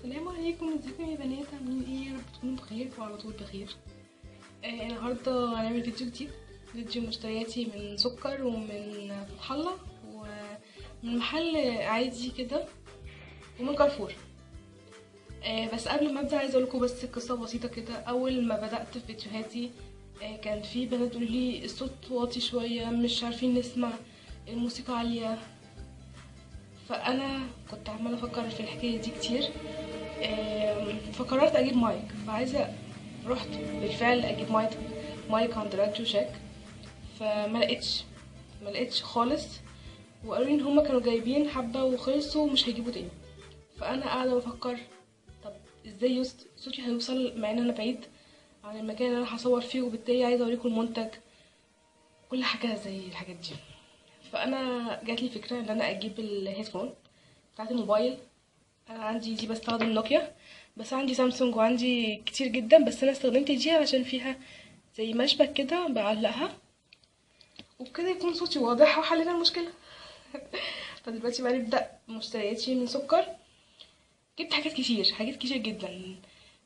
السلام عليكم، ازيكم يا بنات؟ عاملين ايه؟ يا رب تكونوا بخير وعلى طول بخير. النهارده هنعمل فيديو جديد، فيديو مشترياتي من سكر ومن فتح الله ومن محل عادي كده ومن كارفور. بس قبل ما ابدا عايزه اقول لكم بس قصة بسيطة كده. اول ما بدات في فيديوهاتي كان في بنات تقول لي الصوت واطي شوية، مش عارفين نسمع، الموسيقى عالية. فانا كنت عماله افكر في الحكاية دي كتير، فقررت اجيب مايك. فعايزه رحت بالفعل اجيب مايك عند راديو شاك، فما لقيتش ما لقيتش خالص، وقالوا لي ان هما كانوا جايبين حبه وخلصوا ومش هيجيبوا تاني. فانا قاعدة بفكر طب ازاي صوتي هيوصل مع ان انا بعيد عن المكان اللي انا هصور فيه، وبالتالي عايزه اوريكم المنتج كل حاجة زي الحاجات دي. فانا جات لي فكرة ان انا اجيب ال headphone بتاعت الموبايل. انا عندي دي بستخدم نوكيا، بس عندي سامسونج وعندي كتير جدا، بس انا استخدمت دي علشان فيها زي مشبك كده بعلقها وبكده يكون صوتي واضح وحلينا المشكلة. فدلوقتي بقى نبدا مشترياتي من سكر. جبت حاجات كتير، حاجات كتير جدا.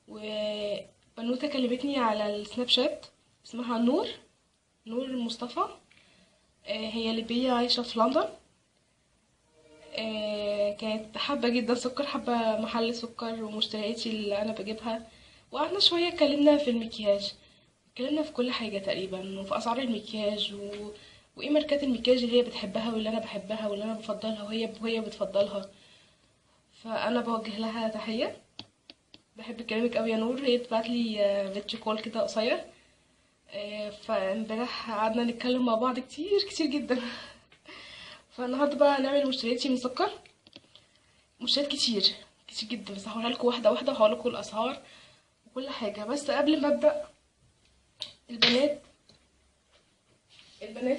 وبنوته كلمتني على السناب شات اسمها نور، نور مصطفى، هي ليبية عايشة في لندن. كانت حابة جدا سكر، حابة محل سكر ومشترياتي اللي أنا بجيبها. وقعدنا شوية اتكلمنا في المكياج، اتكلمنا في كل حاجة تقريبا، وفي أسعار المكياج وإيه ماركات المكياج اللي هي بتحبها واللي أنا بحبها واللي أنا بفضلها وهي بتفضلها. فأنا بوجه لها تحية، بحب كلامك أوي يا نور. هي بتبعت لي video call كده قصير، فامبارح قعدنا نتكلم مع بعض كتير كتير جدا. فالنهارده بقى هنعمل مشترياتي من سكر، مشتريات كتير كتير جدا، بس هقولها لكم واحدة واحدة وهقول لكم الاسعار وكل حاجة. بس قبل ما ابدا، البنات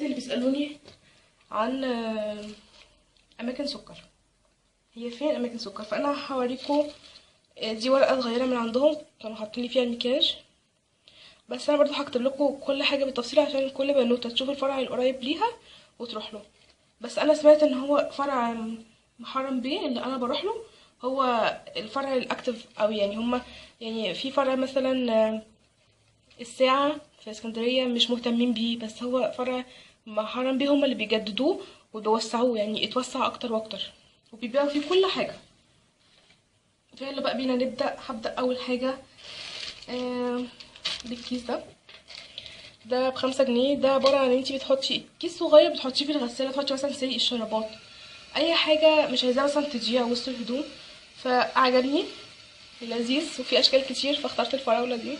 اللي بيسالوني عن اماكن سكر، هي فين اماكن سكر، فانا هوريكم. دي ورقة صغيرة من عندهم كانوا حاطين لي فيها المكياج، بس انا برضو هكتب لكم كل حاجة بالتفصيل عشان كل بنوته تشوف الفرع القريب ليها وتروح له. بس انا سمعت ان هو فرع محرم بيه اللي انا بروح له هو الفرع ال active، او يعني هما يعني في فرع مثلا الساعة في اسكندرية مش مهتمين بيه، بس هو فرع محرم بيه هما اللي بيجددوه وبيوسعوه، يعني اتوسع اكتر واكتر وبيبيعوا فيه كل حاجة. فيلا بقى بينا نبدا. هبدا اول حاجة بالكيس ده ب5 جنيه. ده عبارة عن انتي بتحطي كيس صغير بتحطيه في الغسالة، تحطي مثلا سي الشرابات، اي حاجة مش عايزاها مثلا تضيع وسط الهدوم. فعجبني، لذيذ، وفي اشكال كتير، فاخترت الفراوله دي.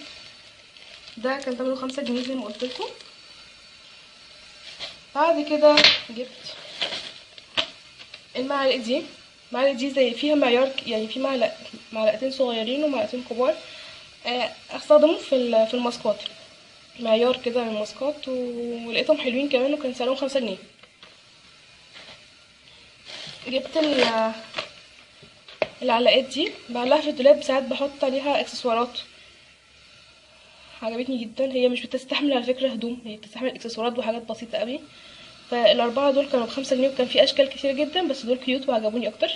ده كان ثمنه 5 جنيه زي ما قلت لكم. بعد كده جبت المعلقة دي. المعلقة دي زي فيها معيار، يعني في معلقتين صغيرين ومعلقتين كبار، استخدمهم في الماسكات، معيار كده من الماسكات، ولقيتهم حلوين كمان، وكان سعرهم 5 جنيه. جبت العلاقات دي، بعلقها في الدولاب، ساعات بحط عليها اكسسوارات، عجبتني جدا. هي مش بتستحمل على فكرة هدوم، هي بتستحمل اكسسوارات وحاجات بسيطة قوي. فالاربعه دول كانوا ب5 جنيه، وكان في اشكال كتير جدا، بس دول cute وعجبوني اكتر.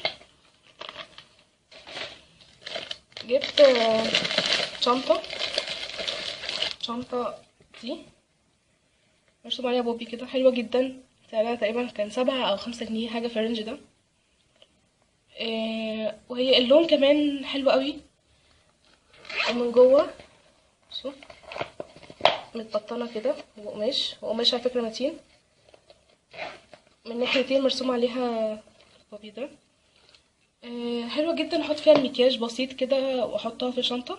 جبت شنطه دي مرسوم عليها بوبي كده، حلوة جدا، سعرها تقريبا كان 7 او 5 جنيه، حاجة في ال range ده. وهي اللون كمان حلو قوي، ومن جوه شوف متبطنه كده، وقماش على فكرة متين، من ناحيتين مرسوم عليها بوبي ده. حلوة جدا، احط فيها المكياج بسيط كده واحطها في شنطه.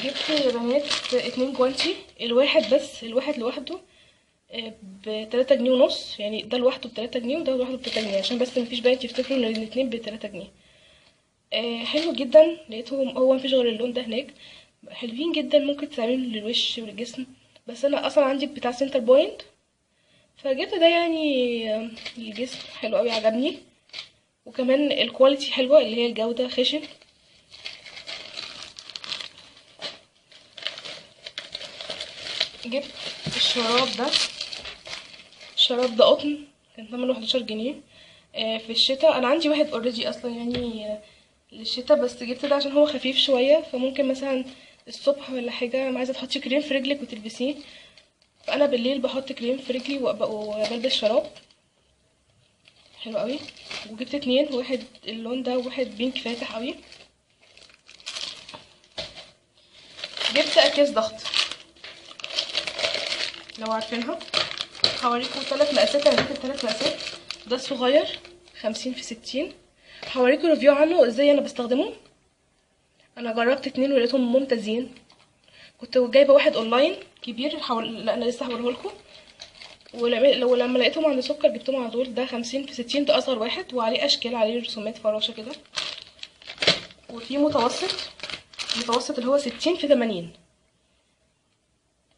جبت يا بنات 2 جوانتي، الواحد بس، الواحد لوحده ب3 جنيه ونص، يعني ده لوحده ب3 جنيه وده لوحده ب3 جنيه، عشان بس مفيش بنات يفتكروا ان الاتنين ب3 جنيه. حلو جدا، لقيتهم هو مفيش غير اللون ده هناك، حلوين جدا، ممكن تستعملهم للوش وللجسم، بس انا اصلا عندي بتاع سنتر بوينت، فجبت ده يعني للجسم، حلو قوي عجبني، وكمان ال quality حلوة، اللي هي الجودة خشن. جبت الشراب ده، الشراب ده قطن، كان ثمنه 11 جنيه، في الشتاء انا عندي واحد already اصلا يعني للشتاء، بس جبت ده عشان هو خفيف شوية، فممكن مثلا الصبح ولا حاجة عايزه تحطي كريم في رجلك وتلبسيه، فانا بالليل بحط كريم في رجلي وبلبس شراب. حلو قوي. وجبت 2، واحد اللون ده وواحد pink فاتح قوي. جبت اكياس ضغط لو عارفينها، هوريكم 3 مقاسات. انا جبت 3 مقاسات، ده الصغير 50 في 60، هوريكم review عنه ازاي انا بستخدمه. انا جربت 2 ولقيتهم ممتازين. كنت جايبه واحد اونلاين كبير، لا انا لسه هوريه لكم، ولما لقيتهم عند سكر جبتهم على طول. ده 50 في 60، ده اصغر واحد، وعليه اشكال، عليه رسومات فراشه كده. وفي متوسط، المتوسط اللي هو 60 في 80،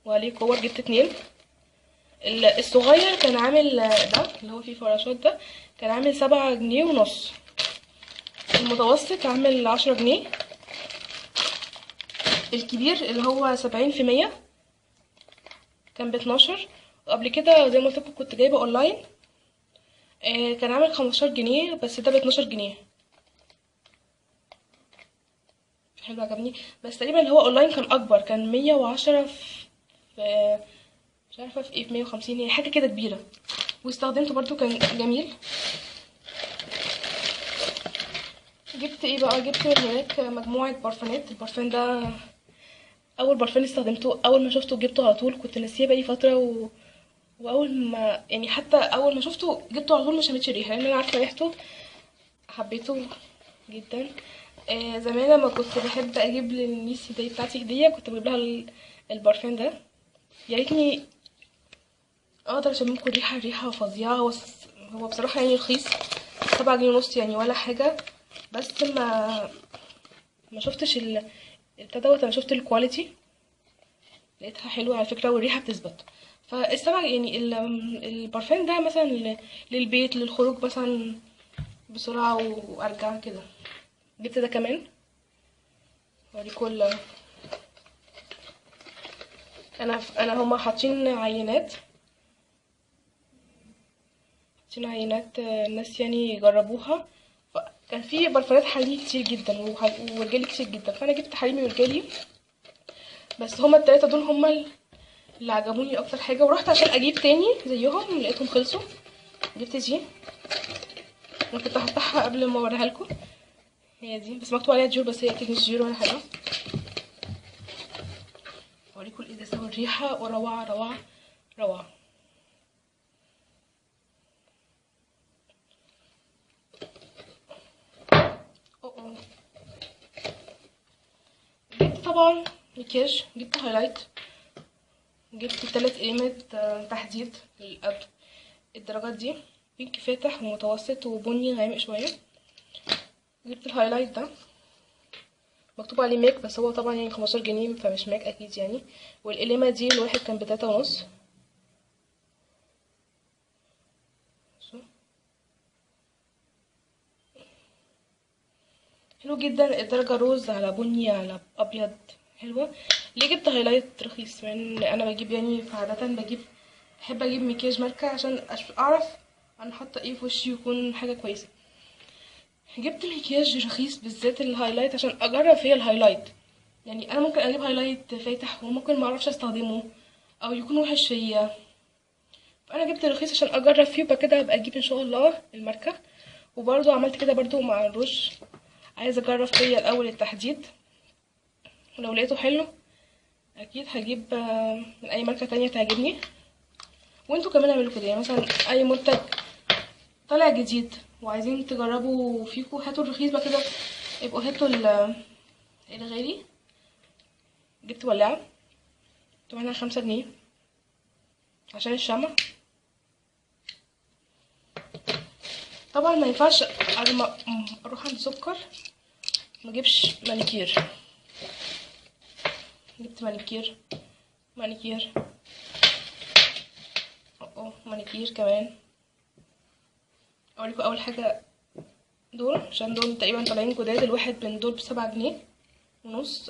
وعليه كور. جبت 2. الصغير كان عامل ده اللي هو فيه فراشات، ده كان عامل 7.5 جنيه. المتوسط عامل 10 جنيه. الكبير اللي هو 70 في 100 كان ب12. وقبل كده زي ما قلت لكم كنت جايبه اونلاين، كان عامل 15 جنيه، بس ده ب12 جنيه. حلو، عجبني. بس تقريبا اللي هو اونلاين كان اكبر، كان 110 في مش عارفه في ايه، في 150، يعني حاجة كده كبيرة. واستخدمته برضو كان جميل. جبت ايه بقى؟ جبت من هناك مجموعة برفانات. البرفان ده اول برفان استخدمته، اول ما شفته جبته على طول، كنت ناسيه بقالي فترة واول ما يعني حتى اول ما شفته جبته على طول، ما شمتش الريحة لان انا عارفه ريحته، حبيته جدا. زمان لما كنت بحب اجيب لل niece دي بتاعتي هديه كنت بجيب لها البرفان ده. يا ريتني اقدر اشممكم الريحة، الريحة فظيعة. هو بصراحة يعني رخيص، 7.5 جنيه يعني ولا حاجة، بس ما شفتش البتاع دوت، انا شفت ال quality لقيتها حلوة على فكرة، والريحه بتثبت. فالسبع يعني البرفان ده مثلا للبيت، للخروج مثلا بسرعة وارجع كده. جبت ده كمان، اوريكم. انا هما حاطين عينات، حاطين عينات الناس يعني جربوها. كان في برفانات حريمي كتير جدا ورجالي كتير جدا، فانا جبت حريمي ورجالي، بس هما التلاتة دول هما اللي عجبوني اكتر حاجة. ورحت عشان اجيب تاني زيهم لقيتهم خلصوا. جبت دي، انا كنت هفتحها قبل ما اوريها لكم، هي دي بس مكتوب عليها ديور، بس هي اكيد مش ديور ولا حاجة. اوريكم الازازه والريحه، وروعه روعه روعه. جبت طبعا مكياج، جبت highlight، جبت 3 قلمات تحديد للقبل الدرجات دي، pink فاتح ومتوسط وبني غامق شوية. جبت ال highlight ده مكتوب عليه ماك، بس هو طبعا يعني 15 جنيه فمش ماك اكيد يعني. والقلمه دي الواحد كان ب3.5. حلو جدا، الدرجة روز على بني على ابيض، حلوة. ليه جبت highlight رخيص؟ لان انا بجيب يعني عادة بجيب، بحب اجيب مكياج ماركة عشان اعرف انا حاطه ايه في وشي يكون حاجة كويسة. جبت مكياج رخيص بالذات ال highlight عشان اجرب فيه ال highlight. يعني انا ممكن اجيب highlight فاتح وممكن ما اعرفش استخدمه او يكون وحش فيا، فانا جبت رخيص عشان اجرب فيه، وبعد كده ابقى اجيب ان شاء الله الماركة. وبرده عملت كده برده مع الروج، عايزه اجرب فيا الاول التحديد، ولو لقيته حلو اكيد هجيب من اي ماركة تانية تعجبني. وانتوا كمان اعملوا كده، يعني مثلا اي منتج طالع جديد وعايزين تجربوا فيكوا هاتوا الرخيص، بقى كده يبقوا هاتوا الغالي. جبت ولاعه تمنها 5 جنيه عشان الشمع. طبعا ما ينفعش اروح عند سكر ما اجيبش مانيكير. جبت مانيكير، مانيكير، مانيكير كمان. اوريكم اول حاجة دول، عشان دول تقريبا طالعين جداد. الواحد من دول ب7.5 جنيه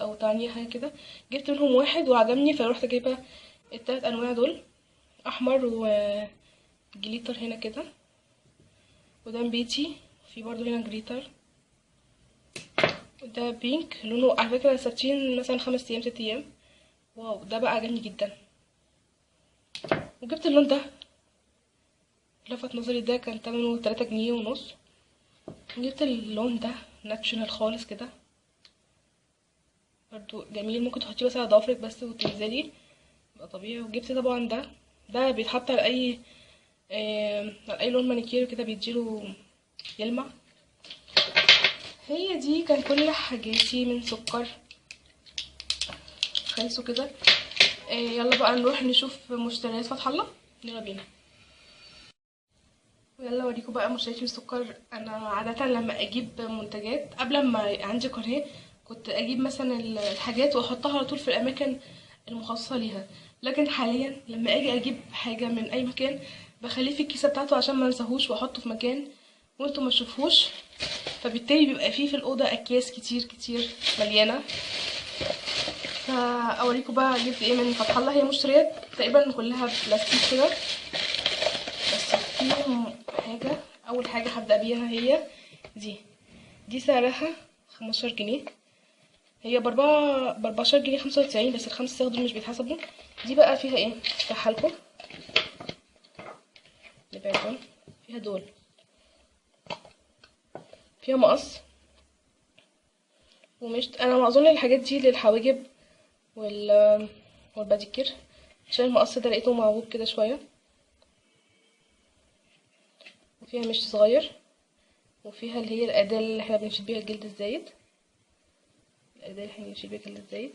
او 8 حاجة كده. جبت منهم واحد وعجبني، فروحت جايبه التلات انواع دول، احمر و glitter هنا كده. وده بيتي. في برضو هنا glitter، ده pink لونه على فكرة ثابتين مثلا 5 ايام 6 ايام. wow ده بقى عجبني جدا. وجبت اللون ده لفت نظري، ده كان تمنه 3.5 جنيه. جبت اللون ده natural خالص كده، برضو جميل، ممكن تحطيه بس على ضوافرك بس وتنزلي يبقى طبيعي. وجبت طبعا ده بيتحط على اي على اي لون مانيكير كده، بيديله يلمع. هي دي كان كل حاجاتي من سكر، خلصوا كده. يلا بقى نروح نشوف مشتريات فتح الله، يلا بينا. ويلا اوريكم بقى مشترياتي من سكر. انا عادة لما اجيب منتجات قبل ما عندي قناة كنت اجيب مثلا الحاجات واحطها على طول في الاماكن المخصصة ليها، لكن حاليا لما اجي اجيب حاجة من اي مكان بخليه في الكيسة بتاعته عشان ما انساهوش واحطه في مكان وانتم ما تشوفوش، فبالتالي بيبقى فيه في الاوضة اكياس كتير كتير مليانة. فاوريكم بقى جبت ايه من فتح الله. هي مشتريات تقريبا كلها بلاستيك كده، بس في حاجة. اول حاجة هبدا بيها هي دي سعرها 15 جنيه، هي ب14.95 جنيه، بس الخمس صاغ دول مش بيتحسبوا. دي بقى فيها ايه؟ افتحها لكم نبعدهم. فيها دول، فيها مقص ومشط. انا ما اظن الحاجات دي للحواجب والباديكير، عشان المقص ده لقيته معوج كده شوية. وفيها مشط صغير، وفيها اللي هي الاداة اللي احنا بنشيل بيها الجلد الزايد، الاداة اللي احنا بنشيل بيها الجلد الزايد.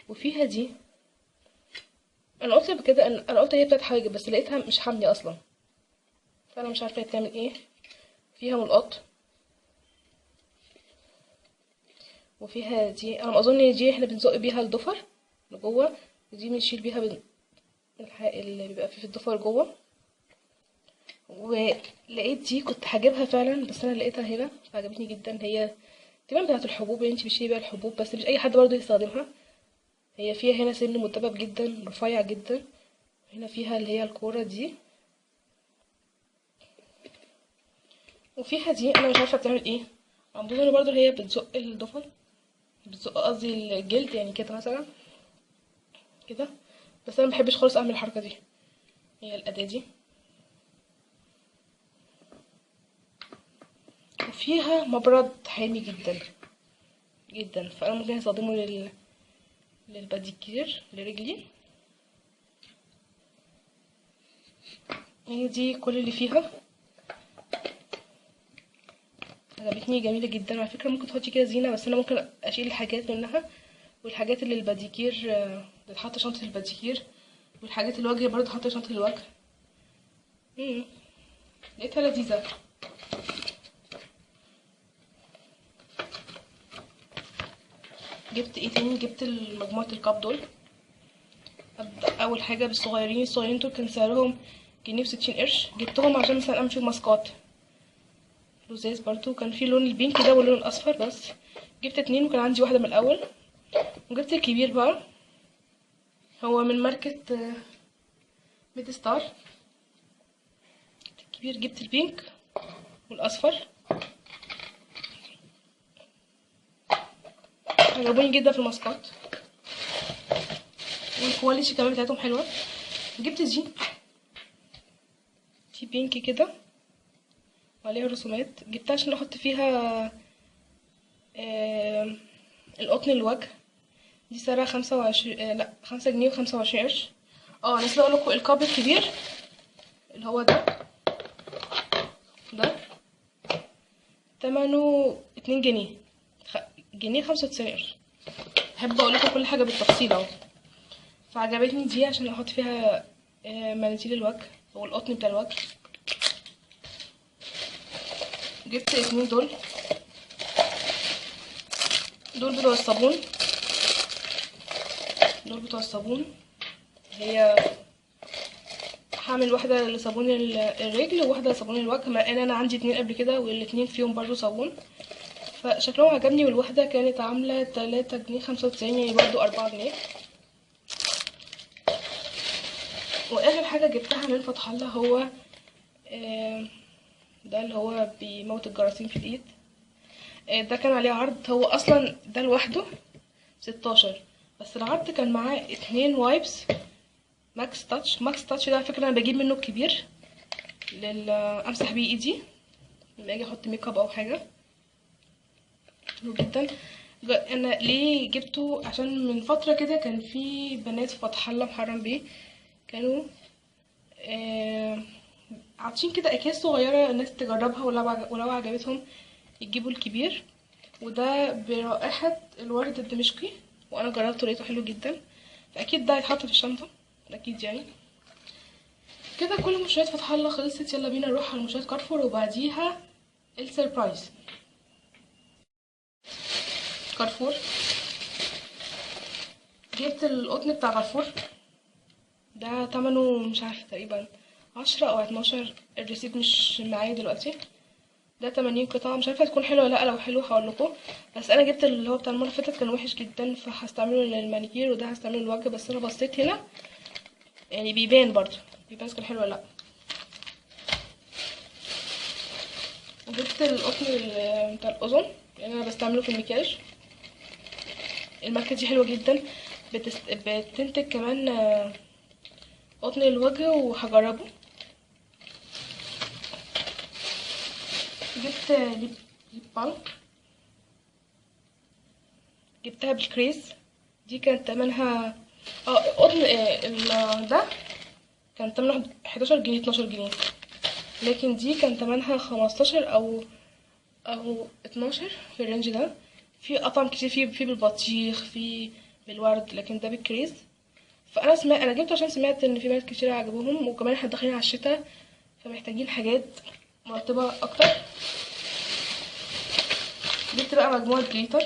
وفيها دي، انا قلت قبل كده انا قلت هي بتاعت حواجب، بس لقيتها مش حامية اصلا، فانا مش عارفه هي بتعمل ايه. فيها ملقاط، وفيها دي، انا ما اظن دي احنا بنزق بيها الضفر لجوه، ودي بنشيل بيها اللي بيبقى فيه في الضفر جوه. ولقيت دي كنت هجيبها فعلا، بس انا لقيتها هنا فعجبتني جدا. هي تمام بتاعه الحبوب اللي انت بتشيلي بيها الحبوب، بس مش اي حد برضه يستخدمها. هي فيها هنا سن مدبب جدا رفيع جدا، هنا فيها اللي هي الكورة دي، وفيها دي انا مش عارفه بتعمل ايه. اظن برضه هي بتزق الضفر، بتزق قصدي الجلد يعني كده مثلا كده، بس انا مبحبش خالص اعمل الحركة دي. هي الاداة دي. وفيها مبرد حامي جدا جدا، فانا ممكن استخدمه للباديكير لرجلي. هي دي كل اللي فيها، عجبتني جميلة جدا. على فكرة ممكن تحطي كده زينة، بس انا ممكن اشيل الحاجات منها، والحاجات اللي الباديكير بتتحط شنطه الباديكير، والحاجات الوجه برضه تحط شنطه الوجه. لقيتها لذيذة. جبت ايه تاني؟ جبت مجموعة ال cup دول. ابدا اول حاجة بالصغيرين، الصغيرين دول كان سعرهم 1.60 جنيه، جبتهم عشان مثلا اعمل فيهم ماسكات لزاز. برضو كان في لون ال pink ده واللون الاصفر، بس جبت 2 وكان عندي واحدة من الاول. وجبت الكبير بقى، هو من ماركة ميد ستار. الكبير جبت ال pink والاصفر، عجبوني جدا في الماسكات، وال quality كمان بتاعتهم حلوة. جبت دي pink كده وعليها رسومات، جبتها عشان احط فيها القطن الوجه. دي سعرها 25 لا 5 جنيه و25 قرش. نسيت اقول لكم ال cup الكبير اللي هو ده ثمنه 2 جنيه، جنيه 95 قرش. بحب اقول لكم كل حاجة بالتفصيل اهو. فعجبتني دي عشان احط فيها مناديل الوجه او القطن بتاع الوجه. جبت 2 دول بتوع الصابون، دول بتوع الصابون. هي هعمل واحدة لصابون الرجل وواحدة لصابون الوجه، مع ان انا عندي 2 قبل كده والاتنين فيهم برضو صابون، فشكلهم عجبني. والواحده كانت عامله 3.95 جنيه، يعني برضو 4 جنيه. واخر حاجة جبتها من فتح الله هو ده اللي هو بيموت الجراثيم في الايد. ده كان عليه عرض، هو اصلا ده لوحده 16، بس العرض كان معاه 2 wipes Max Touch. Max Touch ده على فكرة انا بجيب منه الكبير امسح بيه ايدي لما اجي احط ميك اب او حاجة، حلو جدا. انا ليه جبته؟ عشان من فترة كده كان في بنات في فتح الله محرم بيه كانوا عاطين كده اكياس صغيرة الناس تجربها، ولو عجبتهم يجيبوا الكبير. وده برائحه الورد الدمشقي، وانا جربته لقيته حلو جدا، فاكيد ده هيتحط في الشنطة اكيد يعني. كده كل مشتريات فتح الله خلصت، يلا بينا نروح على مشتريات كارفور وبعديها ال surprise. كارفور جبت القطن بتاع كارفور ده، تمنه مش عارفه تقريبا 10 او 12، ال receipt مش معايا دلوقتي. ده 80 قطعه، مش عارفه هتكون حلوة ولا لا، لو حلو هقول لكم. بس انا جبت اللي هو بتاع المرة اللي فاتت كان وحش جدا، فهستعمله للمانيكير وده هستعمله للوجه. بس انا بصيت هنا يعني بيبان برضو، بيبان كان حلو ولا لا. وجبت القطن بتاع الاذن لان انا بستعمله في المكياج. الماركة دي حلوة جدا، بتنتج كمان قطن الوجه وهجربه. جبت lip balm، جبتها بالكريز، دي كانت تمنها قطن ده كان تمنه 11 جنيه 12 جنيه، لكن دي كان تمنها 15 او 12 في ال range ده. في اطعم كتير، في بالبطيخ، في بالورد، لكن ده بالكريز. فانا سمعت، انا جبته عشان سمعت ان في بنات كتير عجبوهم، وكمان احنا داخلين على الشتاء فمحتاجين حاجات مرطبه اكتر. جبت بقى مجموعة glitter،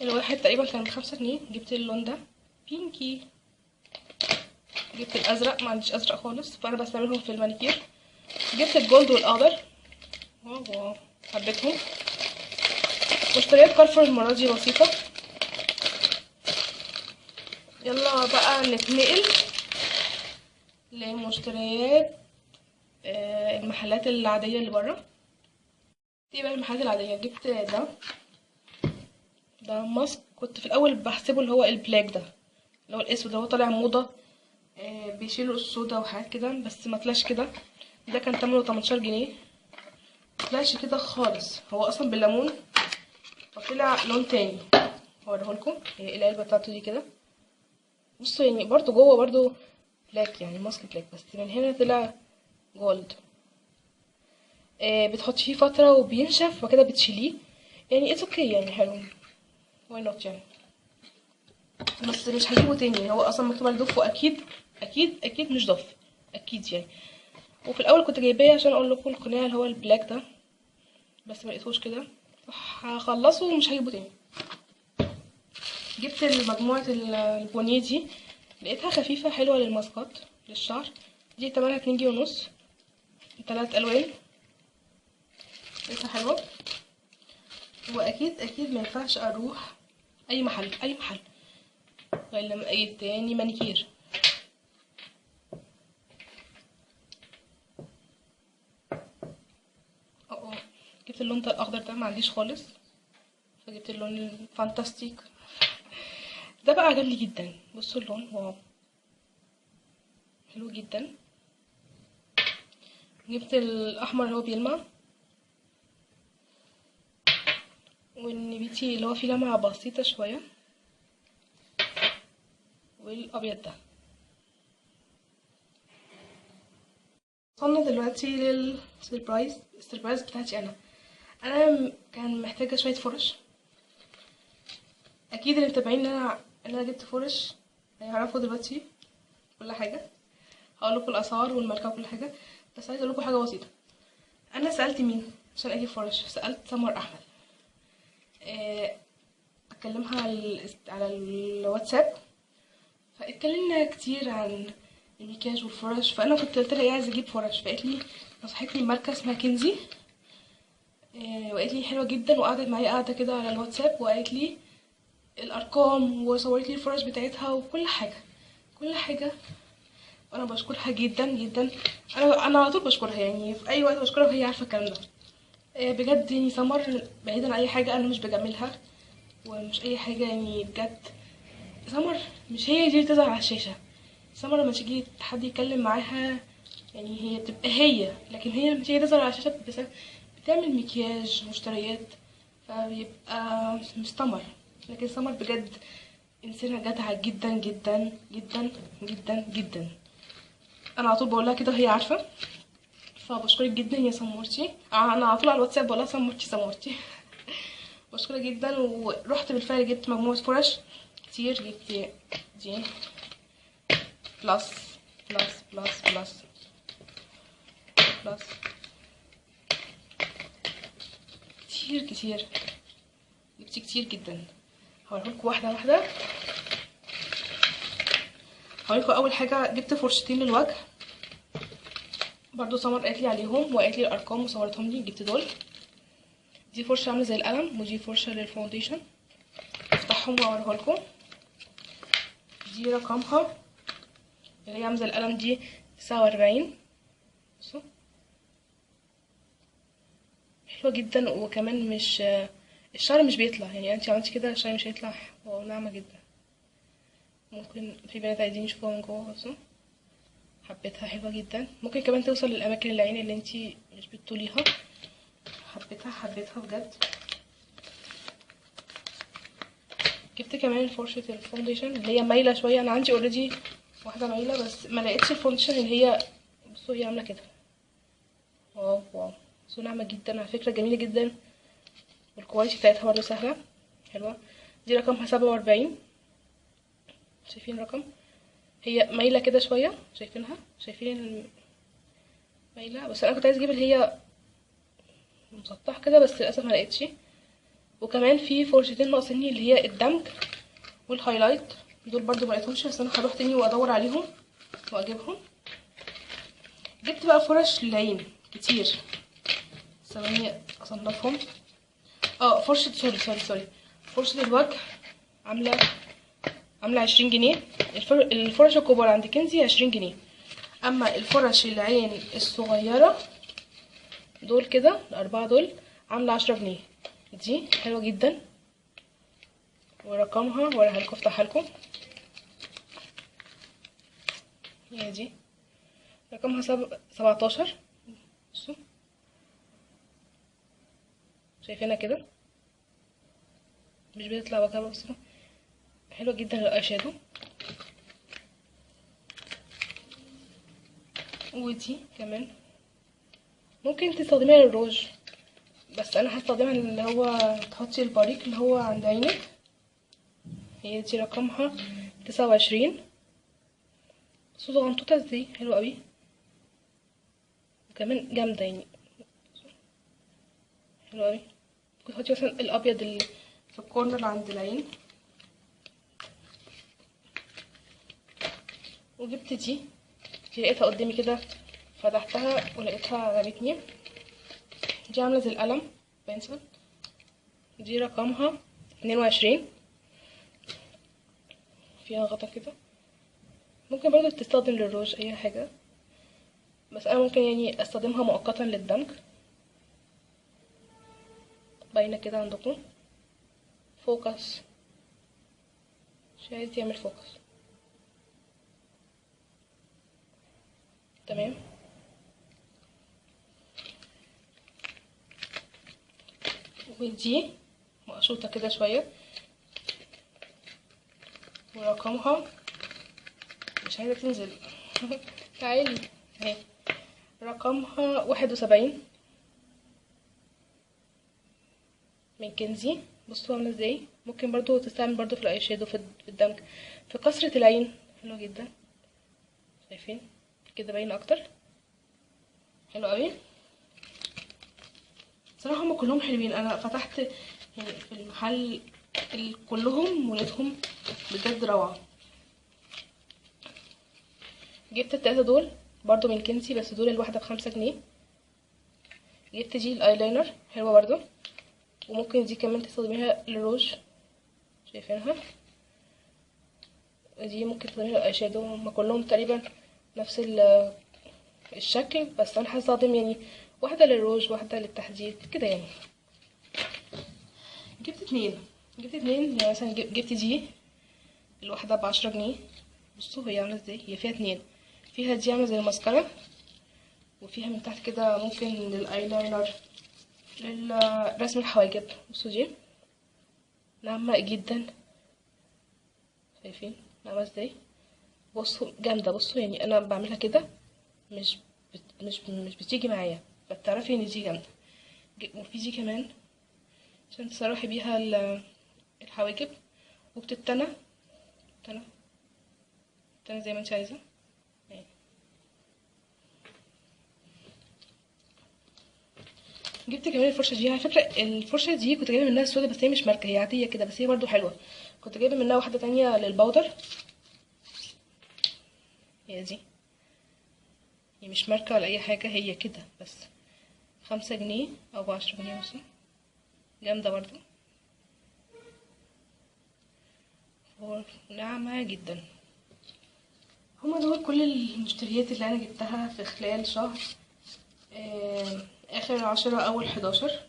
الواحد تقريبا كان ب5 جنيه. جبت اللون ده pinky، جبت الازرق، ما عنديش ازرق خالص فانا بستعملهم في المانيكير. جبت ال gold والاخضر، wow حبيتهم. مشتريات كارفور المرة دي بسيطة. يلا بقى نتنقل لمشتريات المحلات العادية اللي بره. دي بقى المحلات العادية. جبت ده mask، كنت في الاول بحسبه اللي هو ال black ده اللي هو الاسود، اللي هو طالع موضة بيشيلوا السودا وحاجات كده، بس ما طلعش كده. ده كان تمنه 18 جنيه، طلعش كده خالص، هو اصلا بالليمون فطلع لون تاني. هوريهولكم العلبة بتاعته دي كده، بصوا يعني برضو جوه برضو black، يعني mask black، بس من هنا طلع gold. بتحطي فيه فترة وبينشف وكده بتشيليه، يعني it's okay يعني حلو، why not يعني. بس مش هجيبه تاني، هو اصلا مكتوب عليه Dove، واكيد اكيد اكيد مش Dove اكيد يعني. وفي الاول كنت جايباه عشان اقول لكم القناع اللي هو ال black ده، بس ما لقيتهوش كده هخلصه ومش هجيبه تاني. جبت مجموعة البونيه دي، لقيتها خفيفة حلوة للماسكات للشعر. دي تمنها 2.5 جنيه، 3 الوان، لقيتها حلوة. واكيد اكيد ما ينفعش اروح اي محل اي محل غير لما اجيب تاني مانيكير. جبت اللون ده الاخضر ده ما عنديش خالص، فجبت اللون ال fantastic ده بقى، عجبني جدا. بصوا اللون wow حلو جدا. جبت الاحمر اللي هو بيلمع، والنبيتي اللي هو فيه لمعة بسيطة شوية، والابيض ده. وصلنا دلوقتي لل surprise. ال surprise بتاعتي انا كان محتاجه شوية فرش. اكيد اللي متابعين ان انا جبت فرش هيعرفوا دلوقتي كل حاجة، هقول لكم الاسعار والماركه وكل حاجة. بس عايزه اقول لكم حاجة بسيطة. انا سالت مين عشان اجيب فرش؟ سالت سمر احمد، اكلمها على الواتساب، فاتكلمنا كتير عن المكياج والفرش. فانا كنت قلت لها ايه عايزه اجيب فرش، فقالت لي نصحتني ماركة اسمها كنزي، وقالت لي حلوة جدا، وقعدت معايا قاعدة كده على الواتساب وقالت لي الارقام وصورت لي الفرش بتاعتها وكل حاجة كل حاجة. انا بشكرها جدا جدا، انا على طول بشكرها يعني في اي وقت بشكرها وهي عارفه الكلام ده. بجد يعني سمر بعيدا عن اي حاجة انا مش بجاملها ومش اي حاجة يعني، بجد سمر مش هي دي اللي تظهر على الشاشة. سمر لما تيجي حد يتكلم معاها يعني هي بتبقى هي، لكن هي لما تيجي تظهر على الشاشة بتعمل مكياج مشتريات، فبيبقى مش سمر. لكن سمر بجد انسانه جدعه جدا جدا جدا جدا جدا، انا على طول بقولها كده وهي عارفه. فبشكرك جدا يا سمورتي، انا على طول على الواتساب بقولها سمورتي سمورتي. بشكرك جدا. ورحت بالفعل جبت مجموعة فرش كتير، جبت دي plus plus plus plus plus كتير كتير، جبت كتير جدا. هوريكم واحدة واحدة. هوريكم اول حاجة جبت فرشتين للوجه برضو سمر قالت لي عليهم وقالت لي الارقام وصورتهم لي، جبت دول. دي فرشه عامله زي القلم ودي فرشه لل foundation، افتحهم واوريها لكم. دي رقمها اللي هي عامله زي القلم دي 49، بصوا حلوة جدا. وكمان مش الشعر مش بيطلع، يعني انتي عملتي كده الشعر مش هيطلع، wow ناعمة جدا. ممكن في بنات عايزين يشوفوها من جوه، بصوا حبيتها حلوة جدا. ممكن كمان توصل للاماكن العين اللي انتي مش بتطوليها. حبيتها حبيتها بجد. جبت كمان فرشه ال foundation اللي هي مايلة شوية، انا عندي already واحدة مايلة بس ما لقيتش ال foundation اللي هي بصوا هي عامله كده، wow wow بصوا ناعمة جدا على فكرة، جميلة جدا، وال quality بتاعتها برضه سهلة حلوة. دي رقمها 47، شايفين الرقم؟ هي مايلة كده شوية، شايفينها؟ شايفين مايلة، بس انا كنت عايزه اجيب اللي هي مسطحة كده بس للاسف ما لقيتش. وكمان في فرشتين ناقصيني اللي هي الدمج وال highlight، دول برضو ما لقيتهمش بس انا هروح تاني وادور عليهم واجيبهم. جبت بقى فرش للعين كتير، ثواني اصنفهم. فرشه sorry sorry sorry، فرشه الوجه عامله 20 جنيه. الفرش الكبار عند كنزي 20 جنيه، اما الفرش العين الصغيرة دول كده الاربعة دول عامله 10 جنيه. دي حلوة جدا ورقمها وراها لكم، افتحها لكم، هي دي رقمها 17. بصوا شايفينها كده مش بتطلع وجهها، بصوا حلوة جدا لل eye shadow. ودي كمان ممكن تستخدميها للروج، بس انا هستخدمها اللي هو تحطي الباريك اللي هو عند عينك. هي دي رقمها 29. بصوا صغنطوطه ازاي، حلوة قوي وكمان جامدة يعني، حلوة قوي. ممكن تحطي مثلا الابيض اللي في الكورنر عند العين. وجبت دي لقيتها قدامي كده فتحتها ولقيتها عجبتني. دي عامله زي القلم بنسل، دي رقمها 22، فيها غطا كده، ممكن برضو تستخدم للروج اي حاجة، بس انا ممكن يعني استخدمها مؤقتا للدمج. باينة كده عندكم؟ focus، مش عايز يعمل focus، تمام. ودي مقشوطه كده شوية ورقمها مش عايزه تنزل تعالي اهي، رقمها 71 من كنزي. بصوا عامله ازاي، ممكن برضو تستعمل برضو في ال eye shadow، في الدمج، في كسرة العين، حلو جدا. شايفين كده باين اكتر، حلو قوي صراحة. هما كلهم حلوين، انا فتحت يعني في المحل كلهم ولقيتهم بجد روعه. جبت التلاتة دول برضو من كنزي، بس دول الواحدة ب5 جنيه. جبت دي الايلاينر حلوة برضو، وممكن دي كمان تستخدميها للروج، شايفينها؟ دي ممكن تستخدميها eye shadow. هما كلهم تقريبا نفس الشكل، بس انا هستخدم يعني واحدة للروج واحدة للتحديد كده يعني. جبت اتنين، يعني مثلا جبت دي الواحدة ب10 جنيه. بصوا هي عامله ازاي، هي فيها اتنين، فيها دي عامله زي المسكره، وفيها من تحت كده ممكن للايلاينر، للرسم الحواجب. بصوا دي ناعمة جدا، شايفين ناعمة ازاي؟ بصوا جامدة. بصوا يعني انا بعملها كده مش بتيجي معايا، فتعرفي ان دي جامدة. وفي دي كمان عشان تسرحي بيها الحواجب، وبتتنى تنى تنى زي ما انت عايزه. جبت كمان الفرشة دي. على فكرة الفرشة دي كنت جايبه منها سودا، بس هي مش ماركة، هي عادية كده، بس هي برضو حلوة. كنت جايبه منها واحدة تانية لل powder، هي دي، هي مش ماركة ولا اي حاجة، هي كده بس 5 جنيه او 10 جنيه. بصوا جامدة برضو، ناعمة جدا. هما دول كل المشتريات اللي انا جبتها في خلال شهر اخر 10 اول 11.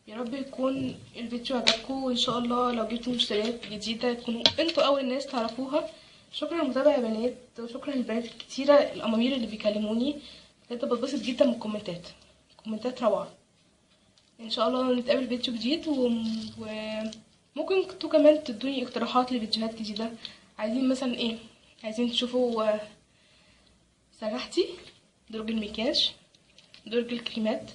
يا رب يكون الفيديو عجبكم، وان شاء الله لو جبتوا مشتريات جديدة تكونوا انتوا اول ناس تعرفوها. شكرا للمتابعة يا بنات، وشكرا للبنات الكتيرة الامامير اللي بيكلموني، بجد بتبسط جدا من الكومنتات، كومنتات روعه. ان شاء الله نتقابل فيديو جديد، وممكن انتوا كمان تدوني اقتراحات لفيديوهات جديدة. عايزين مثلا ايه؟ عايزين تشوفوا سرحتي، درج المكياج، درج الكريمات؟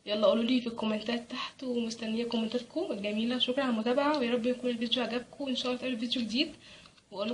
يلا قولوا لي في الكومنتات تحت، ومستنيه كومنتاتكم الجميلة. شكرا على المتابعة، ويا رب يكون الفيديو عجبكم، وان شاء الله نتقابل في فيديو جديد. واقول